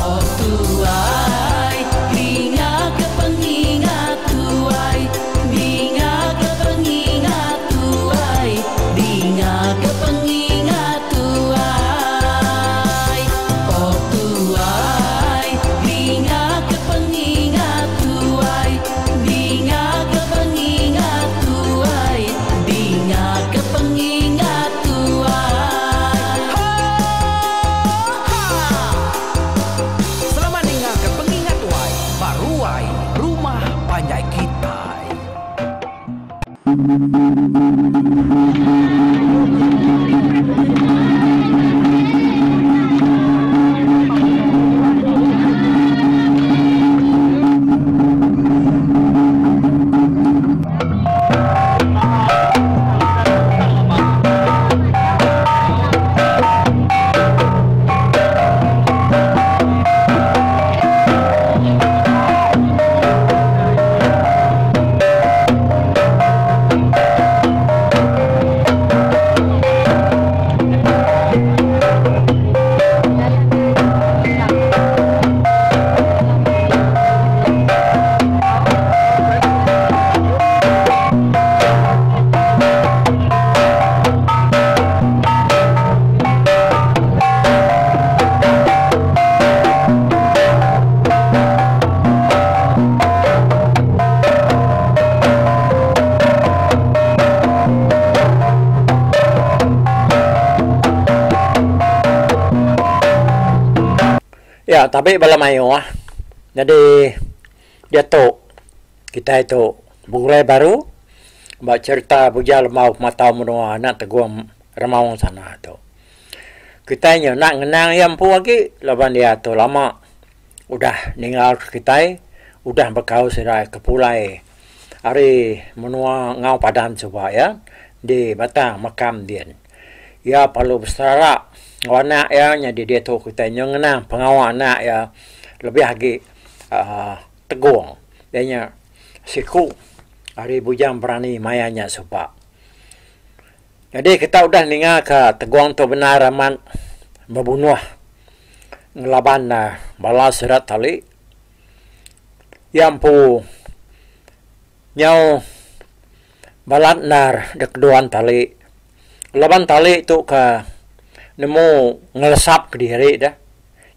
Oh tuai, dinga ke pengingat tuai, dinga ke pengingat tuai, dinga ke pengingat tuai. Oh tuai, dinga ke pengingat tuai, dinga ke pengingat tuai, dinga ke pengingat tuai. Ho! Ha! Selamat ninga ke pengingat tuai ba ruai rumah panjai kitai. Ya tabi bala mayuh nyadi diatu kitai tu begulai baru ba cherita Bujang Lembau Pematau Menua anak Tegong Remaong Sana tu. Kitai nya enda ngenang iya empu agi laban iya tu lama udah ninggal ke kitai udah bekau sida ke pulai ari menua enggau Padan suba iya di Batang Mekam din. Iya perlu beserara enggau anak iya nyadi diatu kitai nyau ngenang pengawa anak iya lebih agi uhh Tegong iya nya siku ari bujang berani maya nya suba. Nyadi kita udah ninga ka Tegong tu bendar amat bebunuh ngelaban bala sida tali. Iya empu nyau balat endar dek keduan tali laban tali tu ka nemu ngelesap kediri deh.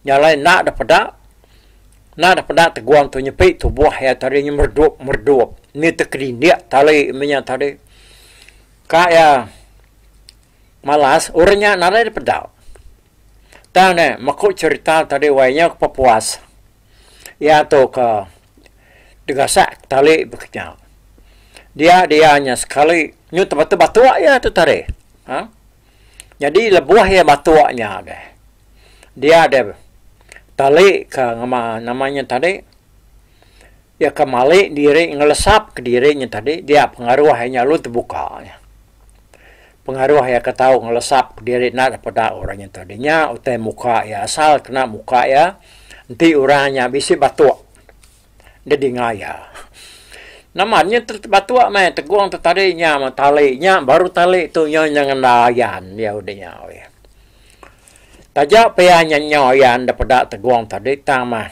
Nya alai enda deh peda. Enda deh peda tegung tu nyepi tubuh iya tadi nya meredup meredup ni tekelindik tali meh nya tadi. Ka iya malas orang nya nadai deh peda. Tang ne meku cherita tadi wai nya ke pepuas iya tu ke digasak tali baka nya. Dia dia nya sekali nyu tebatuk batuk iya tu tadi uhh nyadi lebuh iya batuk nya deh. Dia deh tali ka ngema nama nya tadi iya ka mali diri ngelesap kediri nya tadi dia pengaruh iya nya lalu tebuka nya. Pengaruh iya ka tau ngelesap kediri enda peda orang nya tadi. Nya utai muka iya asal kena muka iya enti orang nya bisi batuk deh dinga iya. Nama nya batuk meh tegung tu tadi nya meh tali nya baru tali tu nya nyengenda ayan iya udah nya. Taja pia nya nyau iya enda peda Tegong tadi tang mah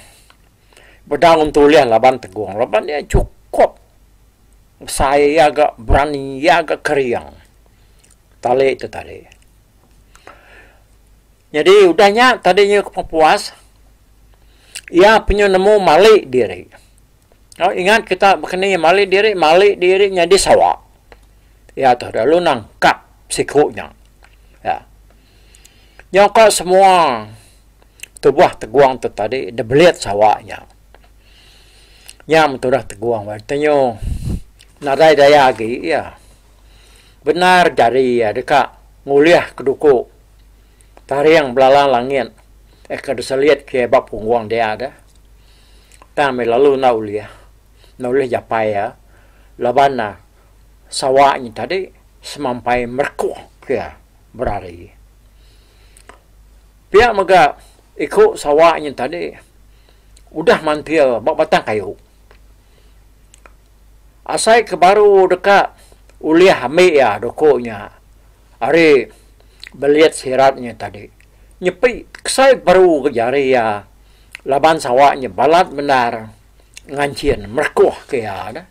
bedau entulih laban Tegong laban iya chukup besai iya ga berani iya ga kering tali tu tadi. Nyadi udah nya tadi nya kepuas iya penyu nemu mali diri. Tau ingat kita baka ni mali diri mali diri nyadi sawa. Iya tu lalu nangkap siku nya. Ya. Nyau ka semua tubuh tegung tu tadi dibelit sawa nya. Nya meh tudah tegung weh tenyu nadai daya agi iya. Bendar jari iya deka ngulih ke duku taring belalang langit ke diselit ke ba punggung dia deh. Tang meh lalu enda ulih, enda ulih japai iya laban ne sawa nya tadi semampai merekuh ke iya. Berari. Pia mega iku sawa nya tadi udah mantil ba batang kayu. Asai ke baru deka ulih ambi iya duku nya ari belit sirat nya tadi. Nyepi kesai baru ke jari iya. Laban sawa nya balat bendar nganchin merekuh ke iya deh.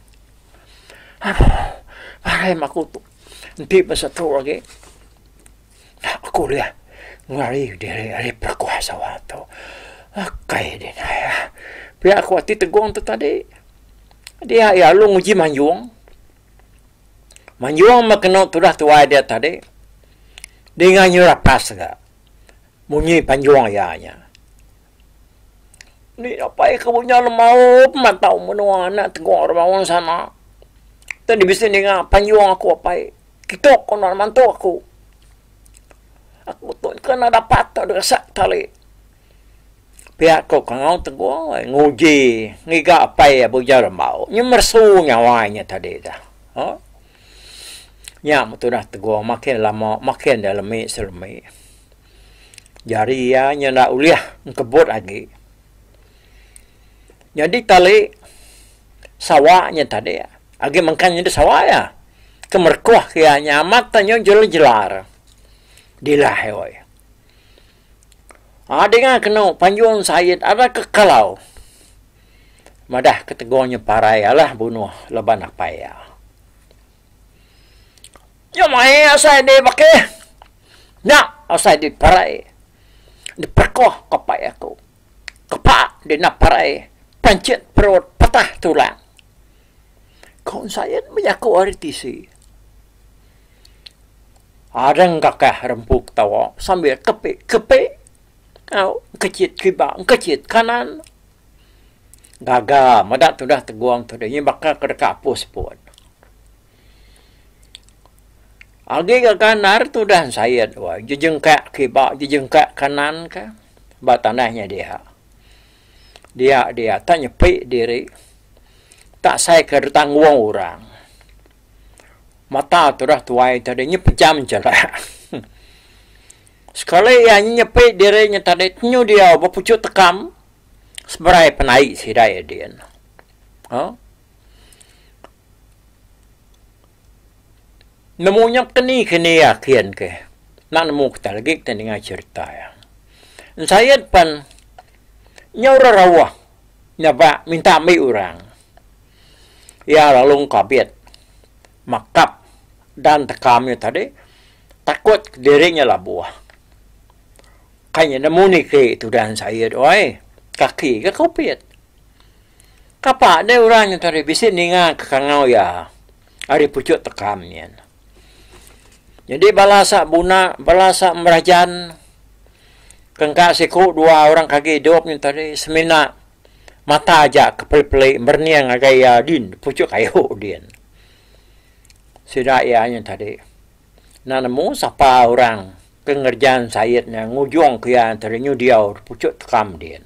Aduh parai meh aku tu enti basa tu agi enda aku ulih ngari diri ari perekuh sawa tu. Akai deh nai. Pia ku ati Tegong tu tadi. Dia iya lalu nguji manjung. Manjung meh kenu tudah tuai dia tadi. Dinga nyu rapas ga. Munyi panjung iya nya. Ni apai ke punya lemau pematau menua anak Tegong Remaung sana. Tadi bisi ninga panjung aku apai. Kitok ko nuan mantu aku. Aku tu kena dapat tau dirasak tali. Pia ko kangau Tegong nguji ngiga apai iya Bujang Rembau. Nyemersu nyawa inya tadi dah. Huh. Nya metunah Tegong makin lama makin iya lemi selemi. Jari iya nya enda ulih engkebut agi. Nyadi tali sawa nya tadi agi mengkang nyadi sawa iya ke merekuh ke iya nya amat te nyau jelar jelar dilah iya weh. Aa dinga kenu panjung Said ada ke kalau madah ke Tegong nya parai alah bunuh laban apai iya. Nya mai asai di bakih. Nya asai di parai. Diperekoh ke apai aku. Kepa di enda parai pancit perut patah tulang. Ku Said bejaku ari tisi. Adeng kakah rempu ketawa sambil kepi kepi au engkechit kiba engkechit kanan. Gaga meda tudah Tegong tu deh baka ke deka apus pun. Agi ga gandar tudah Said wai jejengkak kiba jejengkak kanan ka ba tanah nya dia. Dia dia tak nyepi diri tak sai ke ditanggung orang. Mata tudah tuai tadi nyepejam jelak. Sekali iya nyepi diri nya tadi tenyu diau ba puchuk tekam seberai penai sida iya din. Huh. Nemu nya keni keni iya kin ke. Enda nemu kita lagi kita ninga cherita iya. Ensayet pen nyau rerauh nyabak minta ambi orang. Iya lalu engkabit makap dan tekam iya tadi takut diri nya labuh. Kai nya nemu niki tudah ensayet oi kaki ga kupit. Kapa deh orang nya tadi bisi ninga ke kangau iya ari puchuk tekam nyin. Nyadi bala sa buna bala sa merajan ke engka siku dua orang ke agi idup nya tadi semina mata aja ke peli-peli merening ngagai iya din puchuk kayu din. Sida iya nya tadi enda nemu sapa orang ke ngereja ensait nya ngujung ke iya tadi nyu diau puchuk tekam din.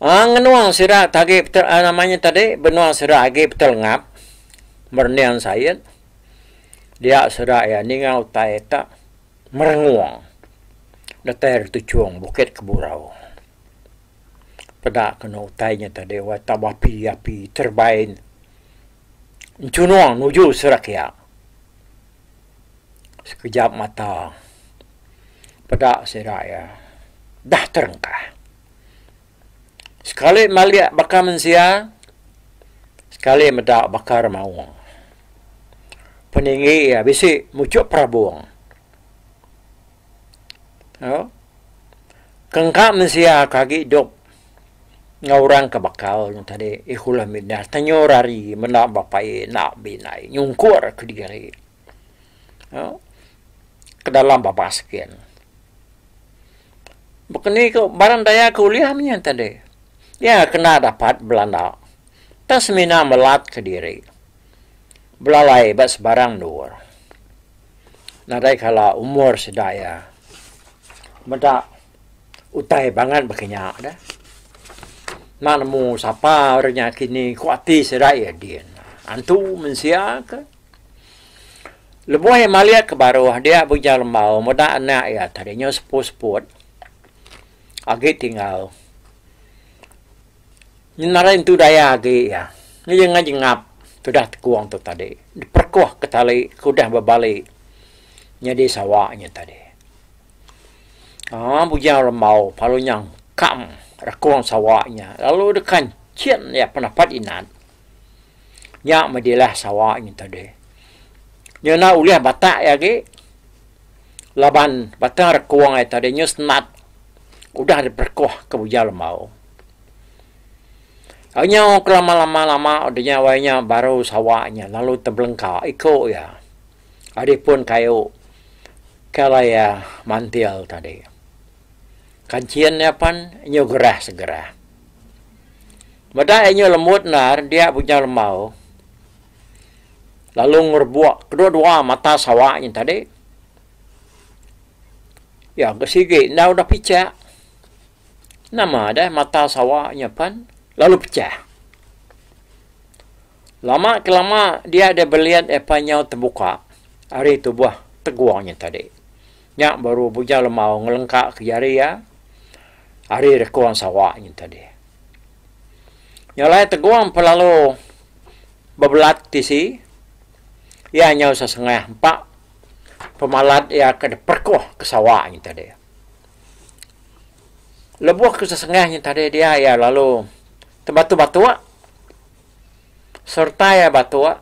Aaa ngenung sida ti agi nama nya tadi benung sida agi betelengap merening sayet dia sida iya ninga utai ka merengung datai ari tuchung Bukit Keburau. Peda kenu utai nya tadi wai tau api api terebai enchunung nuju sida kiya. Sekejap mata peda sida iya dah terengkah. Sekali malik baka mensia, sekali meda baka remaung. Peninggi iya bisi muchuk perabung. Kengka mensia ke agi idup enggau orang ke bakal nya tadi ihulih mindah tenyur hari menda bapai enda bindai nyungkur kediri ke dalam babas gin. Baka ni ko barang daya ke ulih meh nya tadi. Iya kena dapat belanda tang semina melat kediri belalai ba sebarang endur. Nadai kala umur sida iya meda utai bangat baka nya deh. Enda nemu sapa orang nya kini ku ati sida iya din. Antu mensia ke. Lebuh iya malik ke baruh dia Bujang Lembau meda anak iya tadi nyau seput-seput agi tinggal. Nyenarai entu daya agi iya ngejengap tudah tekung tu tadi diperekuh ke tali ke udah bebali nyadi sawa nya tadi. Aa Bujang Rembau lalu nyangkam rekung sawa nya lalu deka enchin iya penapat inat. Nya meh dilah sawa nya tadi. Nya enda ulih batak iya agi laban batang rekung iya tadi nyu senat udah diperekoh ke Bujang Rembau. Nyau ke lama lama udah nya wai nya baru sawa nya lalu tebelengka iko iya ari pun kayu ke alai iya mantil tadi. Kanchin iya pan nyu gerah segerah. Meda iya nyu lembut endar dia Bujang Lembau lalu ngerebuk kedua dua mata sawa nya tadi. Iya ke sigi enda udah pichak. Nama deh mata sawa nya pan lalu pechah. Lama ke lama dia deh belian epa nyau tebuka ari tubuh tegung nya tadi. Nya baru Bujang Lemau ngelengka ke jari iya ari rekung sawa nya tadi. Nya alai tegung pelalu bebelat tisi iya nyau sesengah empa pemalat iya ke diperekuh ke sawa nya tadi. Lebuh ke sesengah nya tadi dia iya lalu tebatuk-batuk sereta iya batuk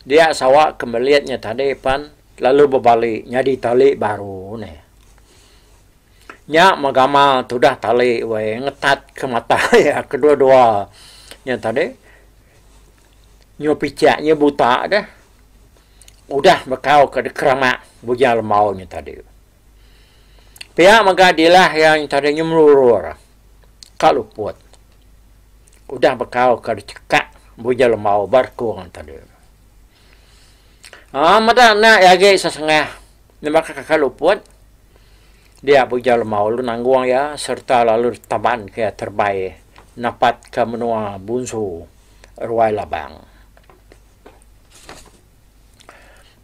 dia sawa ke melit nya tadi pan lalu bebali nyadi tali baru neh. Nya meh gamal tudah tali weh ngetat ke mata iya kedua-dua nya tadi nyu pichak nyu buta deh udah bekau ke dikeramak Bujang Lembau nya tadi. Pia mega dilah iya entara nyemerurur ka luput udah bekau ka dichekak Bujang Lembau ba rekung tadi. Aaa meda enda iya agi sesengah nyebaka ka luput dia Bujang Lembau lalu nanggung iya sereta lalu ditaban ka iya terebai napat ka menua Bunsu Ruai Labang.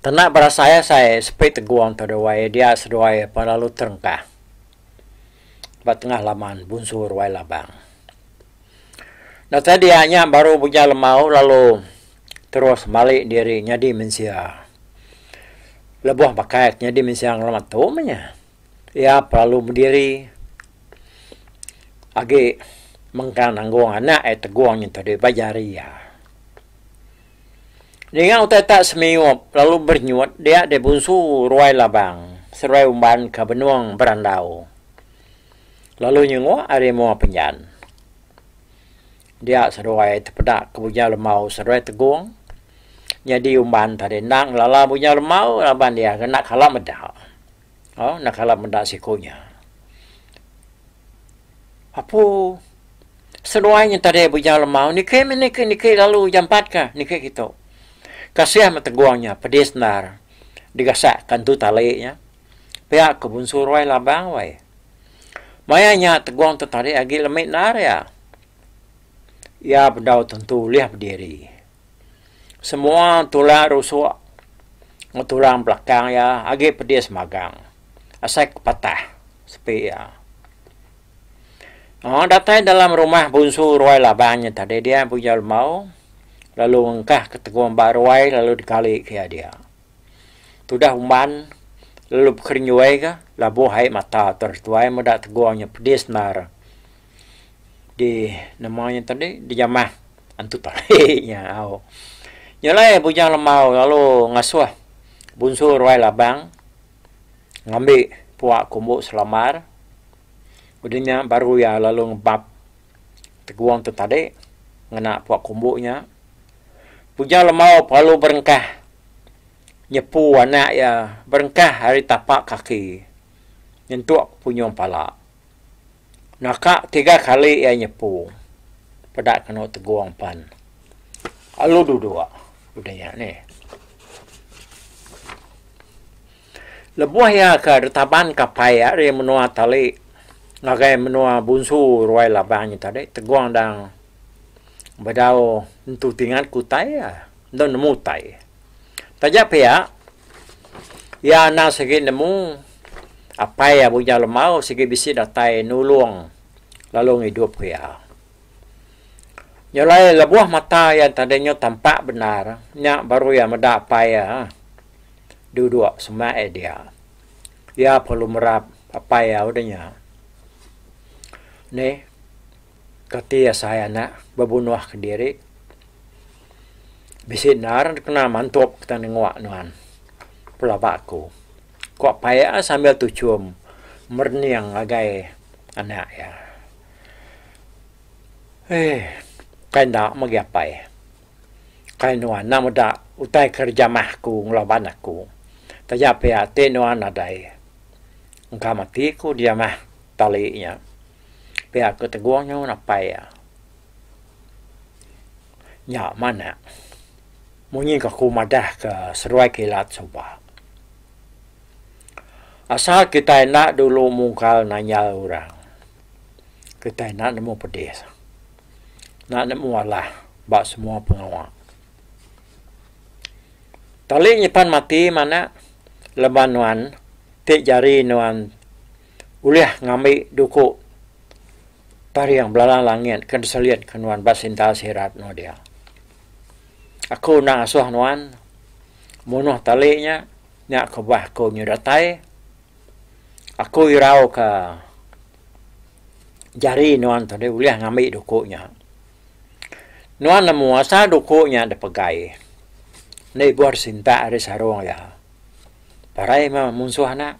Tena berasai asai sepi tegung tu duai dia seduai pa lalu terengkah ba tengah laman Bunsu Ruai Labang. Datai dia nya baru Bujang Lemau lalu terus mali diri nyadi mensia. Lebuh bakai nyadi mensia ngelama tu meh nya. Iya pelalu bediri agi mengkang nanggung anak iya tegung nya tadi ba jari iya. Ninga utai tak semiup lalu berenyut dia deh Bunsu Ruai Labang seruai umban ke benung berandau lalu nyenguk ari mua penjan. Dia seduai tepeda ke Bujang Lemau seduai Tegung nyadi umban tadi enda ngelala Bujang Lemau laban iya ngena kala meda. Au enda kala meda siku nya. Apu seduai nya tadi Bujang Lemau niki meh niki niki lalu jampat ka niki kitu. Kasih meh tegung nya pedis endar digasak ka entu tali nya. Pia ke Bunsu Ruai Labang weh. Maya nya tegung tu tadi agi lemi endar iya. Iya bedau tentu ulih bediri. Semua tulang rusuk enggau tulang belakang iya agi pedis magang asai ke patah sepi iya. Aaa datai dalam rumah Bunsu Ruai Labang nya tadi dia Bujau Lembau lalu ngengkah ke tegung ba ruai lalu dikali ke iya dia. Tudah umban lalu bekerenyui ka labuh ai mata tuai meda tegung nya pedis endar. Di nama nya tadi dijamah antu tali nya au. Nya alai Bujang Lembau lalu ngasuh Bunsu Ruai Labang ngambi pua kumbu selambar. Udah nya baru iya lalu ngebap tegung tu tadi ngena pua kumbu nya. Bujang Lembau perlu berengkah nyepu anak iya berengkah ari tapak kaki nyentuk punyung pala. Naka tiga kali iya nyepu peda kenu tegung pan lalu duduk udah nya nih. Lebuh iya ke ditaban ke apai ari menua Tali ngagai menua Bunsu Ruai Labang nya tadi Tegung endang bedau nentu tingat ke utai iya enda nemu utai. Taja pia iya endang sigi nemu apai iya Bujang Lembau sigi bisi datai nulung lalu ngidup ke iya. Nya alai lebuh mata iya tadi nyau tampak bendar nya baru iya meda apai iya. Duduk semak iya dia. Iya perlu merap Apai iya udah nya. Nih kati asai anak bebunuh kediri. Bisi endar kena mantup kita nengok nuan pelaba aku. Ku apai iya sambil tuchum merening ngagai anak iya. Eii kai enda magi apai. Kai nuan enda meda utai kereja mah aku ngelaban aku. Taja pia ti nuan nadai. Engka mati ku dijamah tali nya. Pia ku Tegung nyuun apai iya. Nya manak. Munyi ka aku madah ka seruai kilat suba. Asal kitai enda dulu mungkal nanyal orang. Kitai enda nemu pedis. Enda nemu alah ba semua pengawa. Tali nyipan mati manak leban nuan ti jari nuan ulih ngambi duku taring belalang langit ke diselit ke nuan ba sintal sirat nuan dia. Aku enda ngasuh nuan munuh tali nya, nya kebuah aku nyu datai. Aku irau ka jari nuan tadi ulih ngambi duku nya. Nuan nemu asal duku nya dipegai. Enda ibuh disintak ari sarung iya. Parai meh munsuh anak.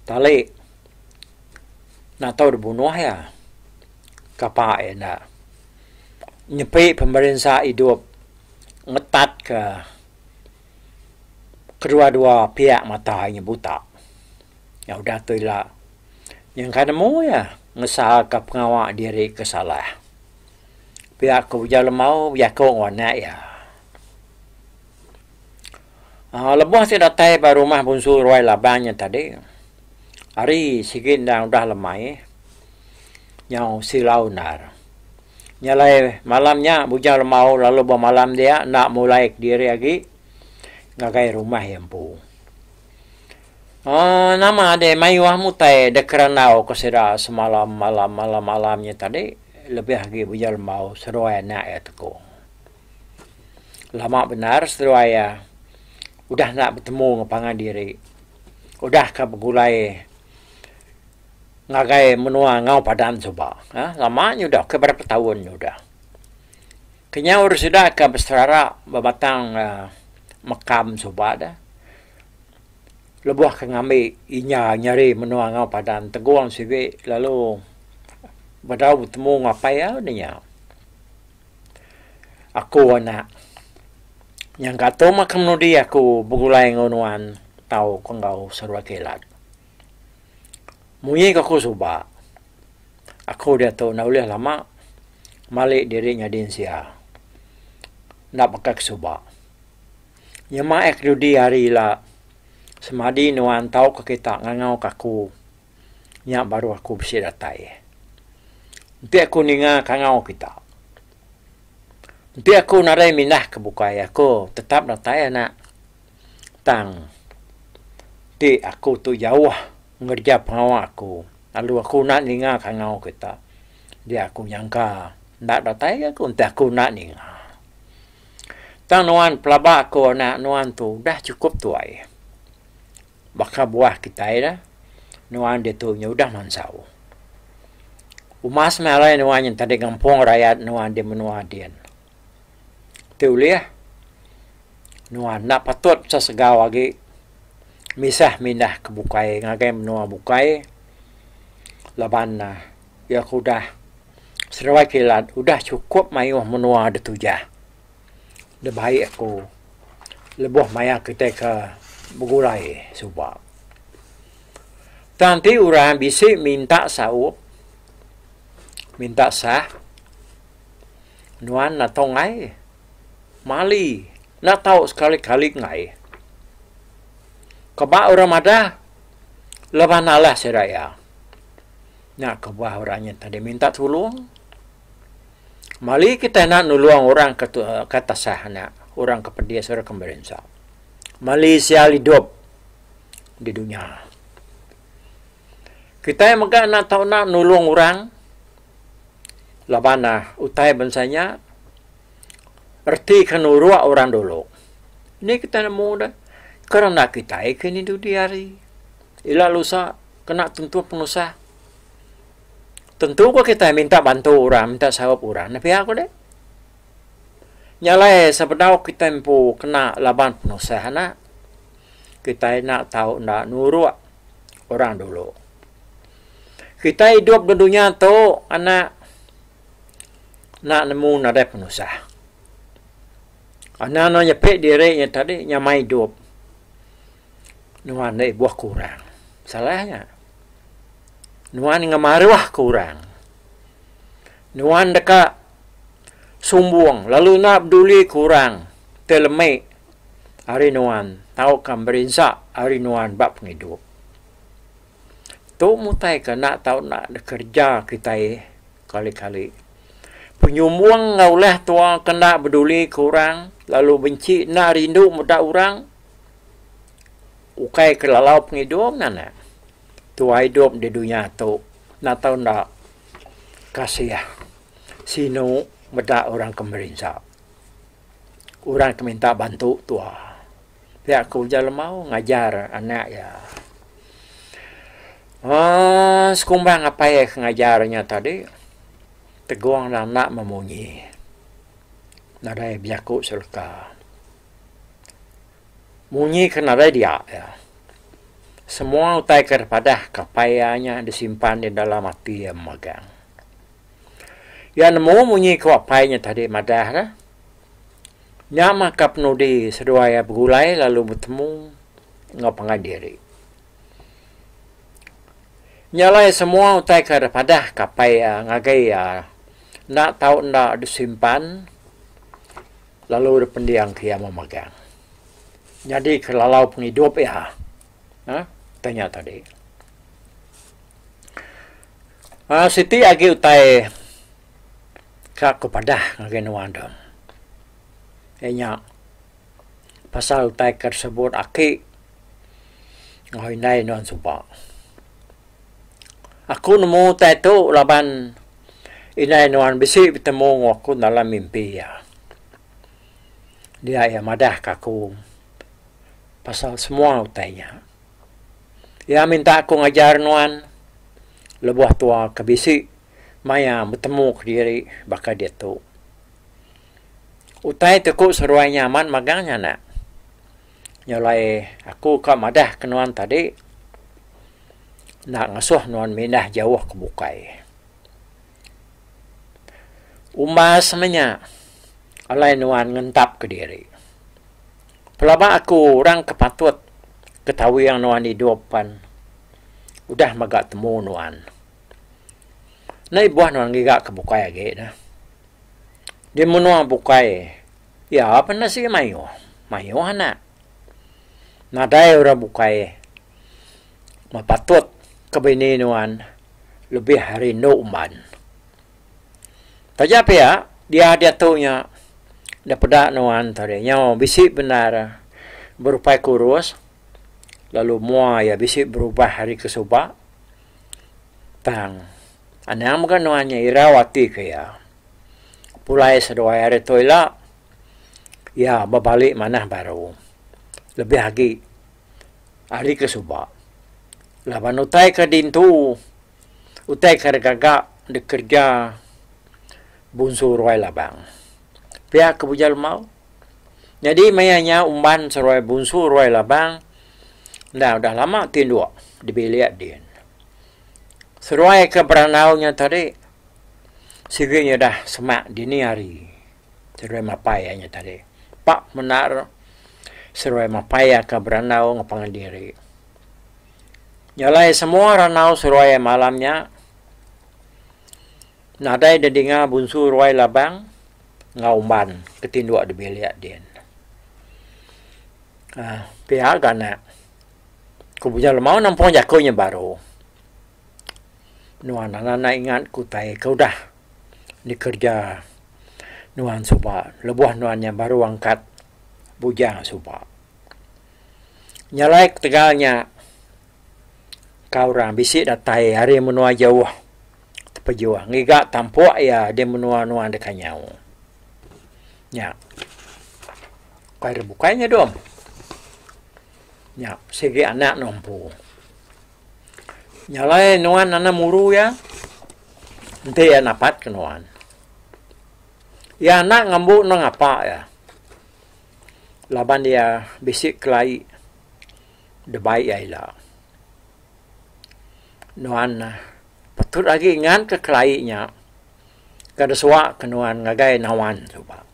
Tali enda tau dibunuh iya. Kapa iya enda nyepi pemerinsa idup ngetat ka kedua-dua piak mata inya buta. Nya udah tu ila nyengka nemu iya ngesalka pengawa diri ke salah. Pia ku Bujau Lemau bejaku enggau anak iya. Aaa lebuh ti datai ba rumah Bunsu Ruai Labang nya tadi hari sigi endang udah lemai nyau silau endar. Nya alai malam nya Bujau Lemau lalu bemalam dia enda mulai kediri agi ngagai rumah iya empu. Aaa nama deh mayuh mutai dek kerandau ke sida semalam malam malam malam nya tadi lebih agi Bujau Lembau seduai anak iya tekong. Lama bendar seduai iya udah enda betemu enggau pangan diri udah ka begulai ngagai menua enggau padan suba aaa lama nya udah ke berapa taun nya udah. Kenyau sida ka beserara ba batang aaa mekam suba deh. Lebuh ke ngambi inya nyeri menua enggau padan Tegong sigi lalu bedau betemu enggau apai iya ne nya. Aku anak nyangka tu mah kemenudi aku begulai enggau nuan tau ke enggau Sarawak Kilat. Munyi ke aku suba aku diatu enda ulih lama mali diri nyadi ensia enda baka ke suba. Nyema eh kedudi hari ila semadi nuan tauka kita ngangau ka aku nya baru aku bisi datai. Enti aku ninga kangau kita. Enti aku nadai mindah ke bukai aku tetap datai anak. Tang ti aku tu jauh ngereja pengawa aku lalu aku enda ninga kangau kita dia aku nyangka enda datai ga aku enti aku enda ninga. Tang nuan pelaba aku anak nuan tu udah chukup tuai. Baka buah kitai da nuan ditu nya udah mansau. Umas meh alai nuan nya tadi ngempung rayat nuan di menua din. Ti ulih nuan enda patut sesegau agi misah mindah ke bukai ngagai menua bukai laban ne iya ke udah Seruai kilat udah chukup mayuh menua da tujah da bai aku lebuh maya kitai ke begulai suba. Tang ti orang bisi minta saup minta sah nuan atau enggai mali enda tau sekali kali enggai. Keba orang madah laban alah sida iya. Nya kebuah orang nya tadi minta tulung. Mali kitai enda nulung orang ke ke tasah nya, orang ke pedis, orang ke merinsa. Mali sial idup di dunya. Kitai mega enda tau enda nulung orang laban ne utai bansa nya reti ke nuruk orang dulu. Ni kitai nemu deh kerana kitai ke dudi hari. Ila lusa kena tentu penusah. Tentu ko kitai minta bantu orang, minta saup orang ne pia ko deh. Nya alai sebedau kitai empu kena laban penusah anak, kitai enda tau enda nuruk orang dulu. Kitai idup da dunya tu anak enda nemu nadai penusah. Anang ne nyepi diri nya tadi nyamai idup nuan enda ibuh ke orang. Salah nya. Nuan ngemaruh ke orang. Nuan deka sumbung lalu enda peduli ke orang ti lemi ari nuan tauka merinsa ari nuan ba pengidup. Tu mutai ke enda tau enda dikereja kitai kali-kali. Penyumbung enggau ulah tua ke enda beduli ke orang lalu benci enda rindu meda orang ukai ke lalau pengidup ne anak. Tua idup di dunya tu enda tau enda kasih sinu meda orang ke merinsa. Orang ke minta bantu tua. Pia ku Ujar Lemau ngajar anak iya. Aaa sekumbang apai iya ke ngajar nya tadi Tegong ne anak memunyi nadai bejaku sereta. Munyi ke nadai dia iya. Semua utai ke dipadah ke apai iya nya disimpan di dalam ati iya memagang. Iya nemu munyi ku apai nya tadi madah ne. Nya mah ka penudi seduai iya begulai lalu betemu enggau pangan diri. Nya alai semua utai ke dipadah ka apai iya ngagai iya enda tau enda disimpan lalu dipending ke iya memagang. Nyadi ke lalau pengidup iya uhh utai nya tadi. Aaa siti agi utai ka ku padah ngagai nuan tu iya nya pasal utai ke disebut aki enggau indai nuan suba. Aku nemu utai tu laban indai nuan bisi betemu enggau aku dalam mimpi iya. Dia iya madah ka aku pasal semua utai nya. Iya minta aku ngajar nuan lebuh tua ke bisi maya betemu kediri baka diatu. Utai ti ku seruai nya amat magang nya anak. Nya alai aku ka madah ke nuan tadi enda ngasuh nuan mindah jauh ke bukai. Umbas meh nya alai nuan ngentap kediri. Pelaba aku orang ke patut ke tawing nuan idup pan udah mega temu nuan. Enda ibuh nuan ngiga ke bukai agi ne. Di menua bukai Iya pan enda sigi mayuh. Mayuh anak. Nadai orang bukai meh patut ke bini nuan lebih ari endu umban. Taja pia dia diatu nya da peda nuan tadi nyau bisi bendar berupai kurus lalu mua iya bisi berubah ari ke suba tang anang mega nuan nya irau ati ke iya. Pulai seduai ari tu ila iya bebali manah baru lebih agi ari ke suba laban utai ke dintu utai ke digaga dikereja bunsu ruai labang. Pia ke Bujang Lemau nyadi maya nya umban seruai bunsu ruai labang enda udah lama tinduk di bilik din. Seruai ke berandau nya tadi. Sigi nya dah semak dini hari seduai mapai iya nya tadi. Pak mendar seduai mapai iya ke berandau enggau pangan diri. Nya alai semua randau seduai malam nya nadai da dinga bunsu ruai labang enggau umban ke tinduk da bilik din. uhh Pia ga anak ku Bujang Lemau nampung jaku nya baru. Nuan anak ingat ke utai ke udah dikereja nuan suba lebuh nuan nya baru angkat bujang suba. Nya alai ketegal nya ka orang bisi datai ari menua jauh tepejuh ngiga tampuk iya di menua nuan deka nyau. Nya ukai bukai nya dom. Nya sigi anak nuan empu. Nya alai nuan anang muru iya enti iya napat ke nuan. Iya anak ngambu enda ngapa iya laban iya bisi kelai debai iya ila. Nuan patut agi ngan ke kelai nya ke disuwa ke nuan ngagai nawan suba.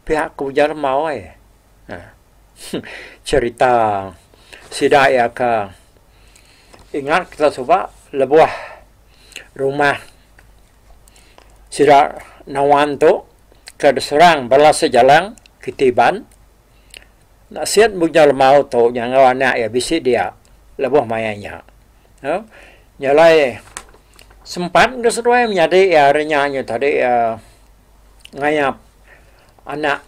Pia ku ujar rembau ai. Cherita sida iya ke ingat kita suba lebuh rumah sida nawan tu ke diserang bala sejalang kiti Iban. Nasit Bujang Lemau tu nya enggau anak iya bisi dia lebuh maya nya. Nya alai sempat ga seduai menyadi iya ari nya nya tadi uhh ngayap anak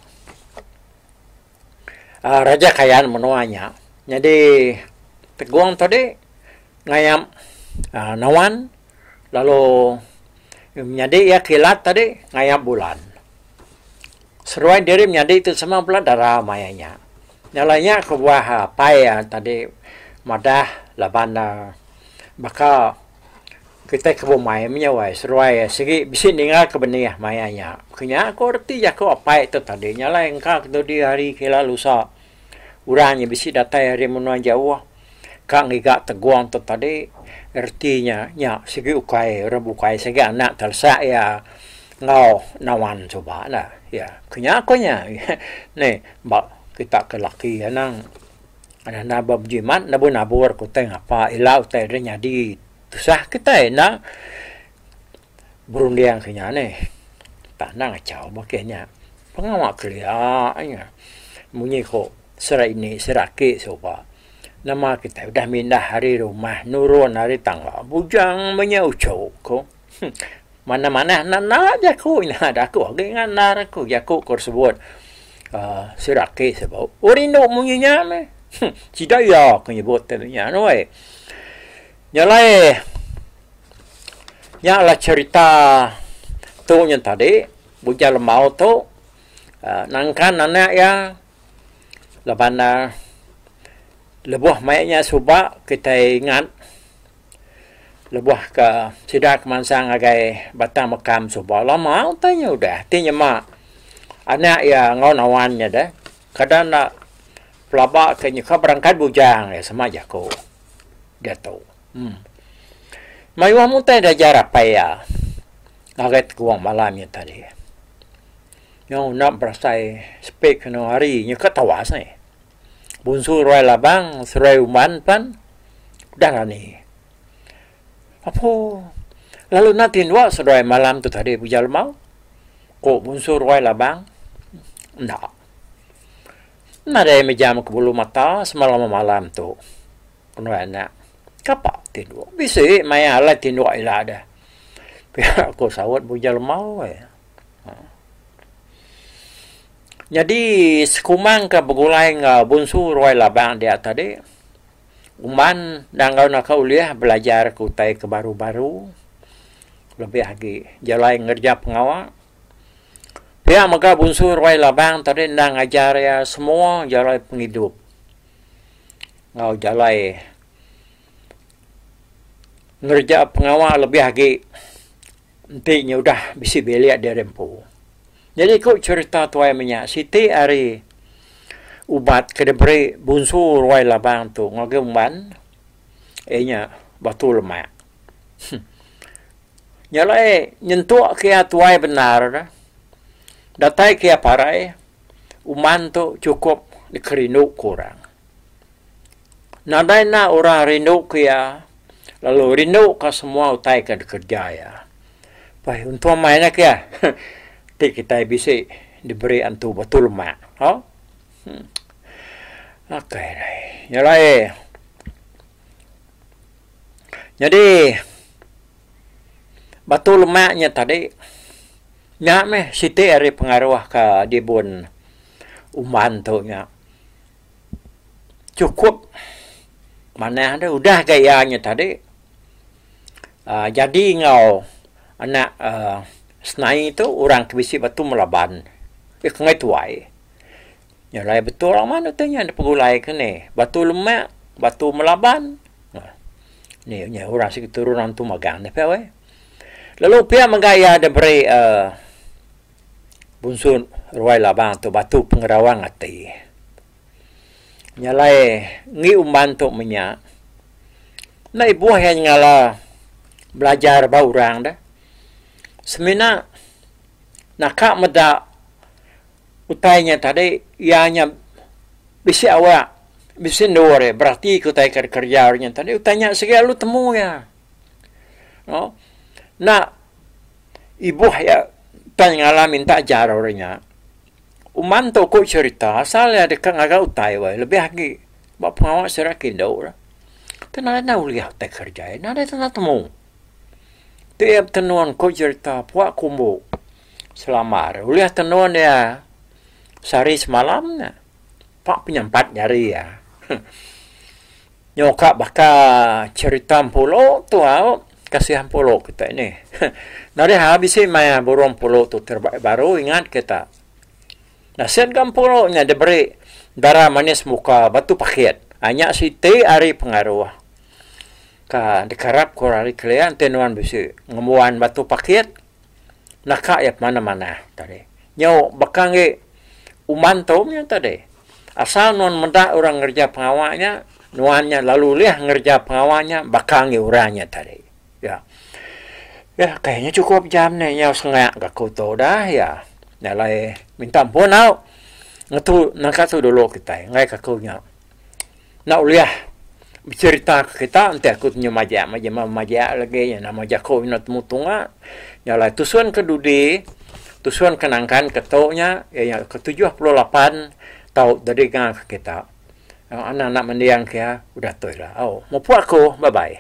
uhh Raja Kayan menua nya. Nyadi Tegong tadi ngayap uhh Nawan lalu menyadi iya Kilat tadi ngayap Bulan. Seduai diri menyadi ti sama bela dara maya nya. Nya alai nya kebuah apai iya tadi madah laban ne baka kitai ke bumai meh nya wai seduai sigi bisi ninga ke benih maya nya. Ke nya ku reti jaku apai tu tadi nya alai engka ke dudi hari ke ila lusa orang nya bisi datai ari menua jauh ka ngiga tegong tu tadi reti nya nya sigi ukai orang bukai sigi anak telesak iya enggau nawan suba ne iya. Ke nya ku nya neh ba kita ke laki anang enda ba bejimat nabur nabur ke utai ngapa ila utai deh nyadi tusah kitai enda berunding ke nya neh. Tak enda ngachau ba ke nya pengawa kelia nya munyi ko sera ini sera aki suba. Nama kitai udah mindah ari rumah nurun ari tangga bujang menya uchu ku. Manah manah enda enda jaku nya aku agi ngandar aku jaku ku sebut uhh sida aki sebut. Oh rindu munyi nya meh. Sida iya ku nyebut ti nya weh. Nya alai nya lah cherita tu nya tadi bujang lembau tu uhh nangkan anak iya. Laban ne lebuh maya nya suba kitai ingat lebuh ke sida ke mansang ngagai Batang Mekam suba lama utai nya udah ti nyema anak iya enggau nawan nya deh kada enda pelaba ke nyuka berangkat bujang iya sema jaku diatu uhh. Mayuh meh utai diajar apai iya ngagai tegung malam nya tadi. Nyau enda berasai sepi kenu hari nyukat tawas ai. Bunsu ruai labang seruai umban pan udah rani. Apo lalu enda tinduk seduai malam tu tadi Bujang Lemau? Ku Bunsu ruai labang enda. Nadai mejam ke bulu mata semalam malam tu. Penuai anak kapa tinduk bisi maya alai tinduk ila deh. Pia ku saut Bujang Lemau ai. Nyadi sekumang ke begulai enggau Bunsu Ruai Labang dia tadi, Umban enda enggau naka ulih belajar ke utai ke baru-baru lebih agi jalai ngereja pengawa. Pia mega Bunsu Ruai Labang tadi enda ngajar iya semua jalai pengidup enggau jalai ngereja pengawa lebih agi. Enti nya udah bisi bilik diri empu. Nyadi ku cherita tuai menya siti ari ubat ke diberi Bunsu Ruai Labang tu ngagai umban iya nya batu lemak. Nya alai nyentuk ke iya tuai bendar datai ke iya parai umban tu chukup dikerindu ke orang. Nadai enda orang rindu ke iya lalu rindu ka semua utai ke dikereja iya. Pai untung mai ne ke ti kitai bisi diberi antu batu lemak ho. Akai dai. Nya alai nyadi batu lemak nya tadi nya meh siti ari pengaruh ka dibun umban tu nya. Chukup manah deh udah ga iya nya tadi uhh jadi enggau anak uhh senai tu orang ke bisi batu melaban ke enggai tuai. Nya alai betul amat utai nya dep begulai ke nih batu lemak batu melaban. Ni nya orang sigi turun antu magang ne pia weh. Lalu pia mega iya diberi uhh bunsu ruai labang tu batu pengerawang ati. Nya alai ngi umban tu menya enda ibuh iya nyengala belajar ba orang deh. Semina naka meda utai nya tadi iya nya bisi awak bisi endur iya berati ke utai ke dikereja orang nya tadi utai nya sigi lalu temu iya. Enda ibuh iya utai nyengala minta ajar orang nya. Uman tu ku cherita asal iya deka ngaga utai weh lebih agi ba pengawa sida ke indu re. Ti nadai enda ulih utai kereja iya nadai tanda temu. Ti iya betenun ku cherita pua kumbu selambar ulih tenun iya sehari semalam nya pak penyampat jari iya. Nyuka baka cherita empulo tu au kasih empulo kita nih. Nadai ha bisi maya burung empulo tu terbai baru ingat kita. Nasit ga empulo nya diberi dara manis muka batu pakit. Ha nya siti ari pengaruh ka dikarap ku orang ari kelia enti nuan bisi ngembuan batu pakit naka iya manah manah tadi. Nyau baka enggi uman tu mih tadi. Asal nuan meda orang ngereja pengawa nya, nuan nya lalu ulih ngereja pengawa nya baka enggi orang nya tadi. Ya. Ya kai nya chukup jam ne nyau sengak ga aku tu dah ya. Nya alai minta ampun au. Ngetu nangka tu dulu kitai enggai ka aku nya. Enda ulih becerita ke kita enti aku tu majak majak majak lagi nama jaku enda temu tunga. Nya alai tusun ke dudi tusun ke nangkan ke tu nya iya nya ke 78 tau dedinga ke kita. Anak anak mending ke iya udah tu ila. Au mupuk aku bye bye.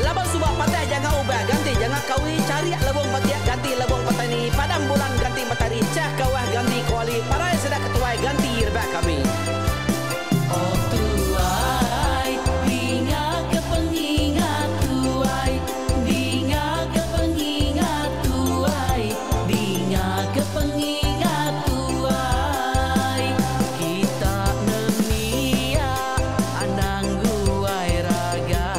Laban suba patah janga ubah ganti janga kawi charik lebong batik ganti lebong petani padam bulan ganti matari chah kawah ganti kuali parai sida ketuai ganti rebak kami. Oh tuai, dinga ke pengingat tuai, dinga ke pengingat tuai, dinga ke pengingat tuai. Kita nembiak anang guai raga.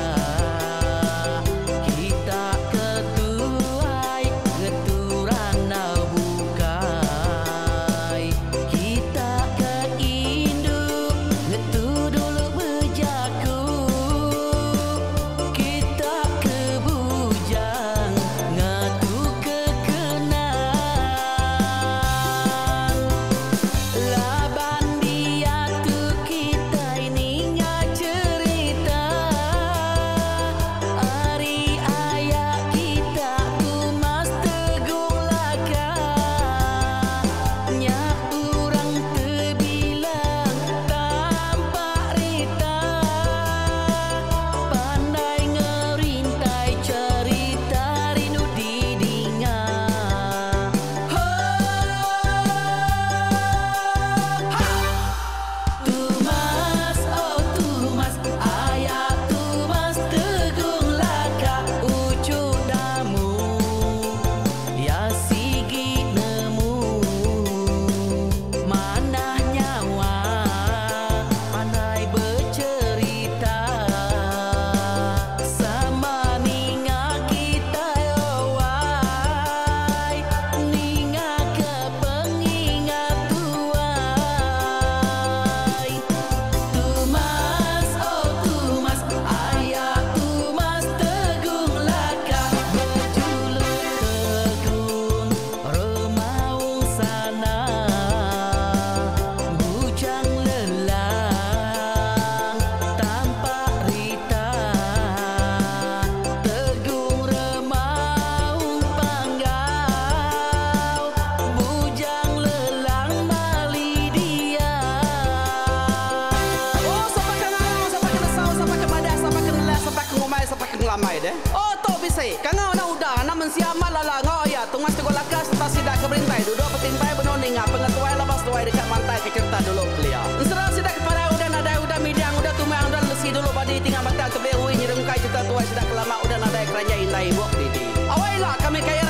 Oh tu bisi. Kangau anak uda, anak mensia amat lala enggau aya Tungas Teguh Laka sereta sida ke berintai duduk betimpai benung ninga pengetuai laban seduai deka mantai ke cherita dulu kelia. Ensera sida ke parai udah nadai udah midang udah tumang udah lesi dulu badi tinga batang tebih ui nyerungkai cherita tuai sida ke lama udah nadai keranjai indai ibuk didi. Awai ila kami kaya.